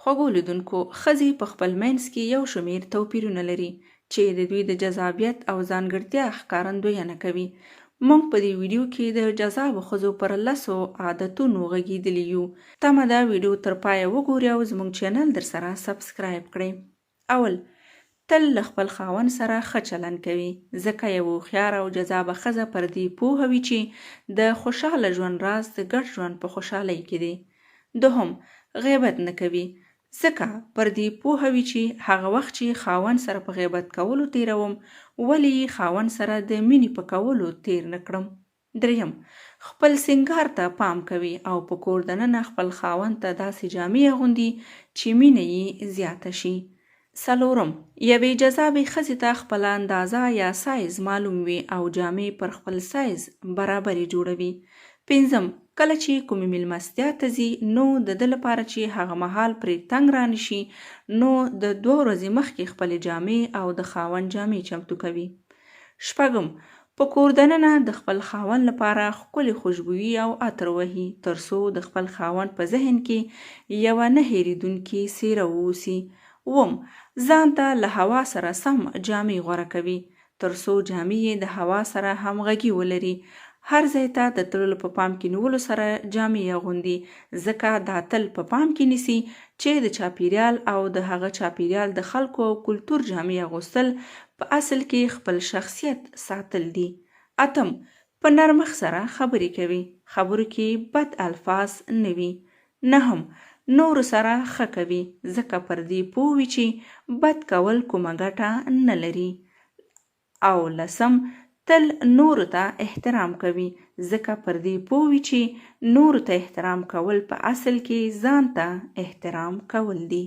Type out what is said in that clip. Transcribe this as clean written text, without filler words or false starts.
خوږو لیدونکو! ښځې په خپل منځ کې یو شمېر توپیرونه لري، چې د دوی د جذابیت او ځانګړتیا ښکارندوینه کوي. موږ په دې ویډیو کې د جذابو ښځو پر لسو عادتونو غږېدلي یو. تمه ده ویډیو تر پایه وګورئ او زموږ چینل درسره سبسکرایب کړئ. اول، تل له خپل خاوند سره ښه چلند کوي، ځکه یوه هوښیاره او جذابه ښځه پر دې پوهه وي چې د خوشاله ژوند راز د ګډ ژوند په خوشالۍ کې دی. دوهم، غیبت نه کوي، ځکه پر دې پوهه وي چې هغه وخت چې خاوند سره په غیبت کولو تېروم، ولې یې خاوند سره د مینې په کولو تېر نه کړم. درېیم، خپل سینګار ته پام کوي او په کور دننه خپل خاوند ته داسې جامې اغوندي چې مینه یې زیاته شي. څلورم، یوې جذابې ښځې ته خپله اندازه یا سایز معلوم وي او جامې پر خپل سایز برابرې جوړوي. پنځم، کله چې کومې میلمستیا ته ځي نو د ده لپاره چې هغه مهال پرې تنګ رانشي نو د دوه ورځې مخکې خپلې جامې او د خاوند جامې چمتو کوي. شپږم، په کور دننه د خپل خاوند لپاره ښکلې خوشبويي او عطر وهي تر څو د خپل خاوند په ذهن کې یوه نه هېرېدونکې څېره واوسي. اووم، ځان ته له هوا سره سم جامې غوره کوي، تر څو جامې یې د هوا سره همغږي ولري. هر ځای ته د تللو په پام کې نیولو سره جامې اغوندي، ځکه دا تل په پام کې نیسي چې د چاپېریال او د هغه چاپېریال د خلکو او کلتور جامې اغوستل په اصل کې خپل شخصیت ساتل دي. اتم، په نرمښت سره خبرې کوي، خبرو کې بد الفاظ نه وي. نهم، نورو سره ښه کوي، ځکه پر دې پوه وي چې بد کول کومه ګټه نه لري. او لسم، تل نورو ته احترام کوي، ځکه پر دې پوه وي چې نورو ته احترام کول په اصل کې ځان ته احترام کول دي.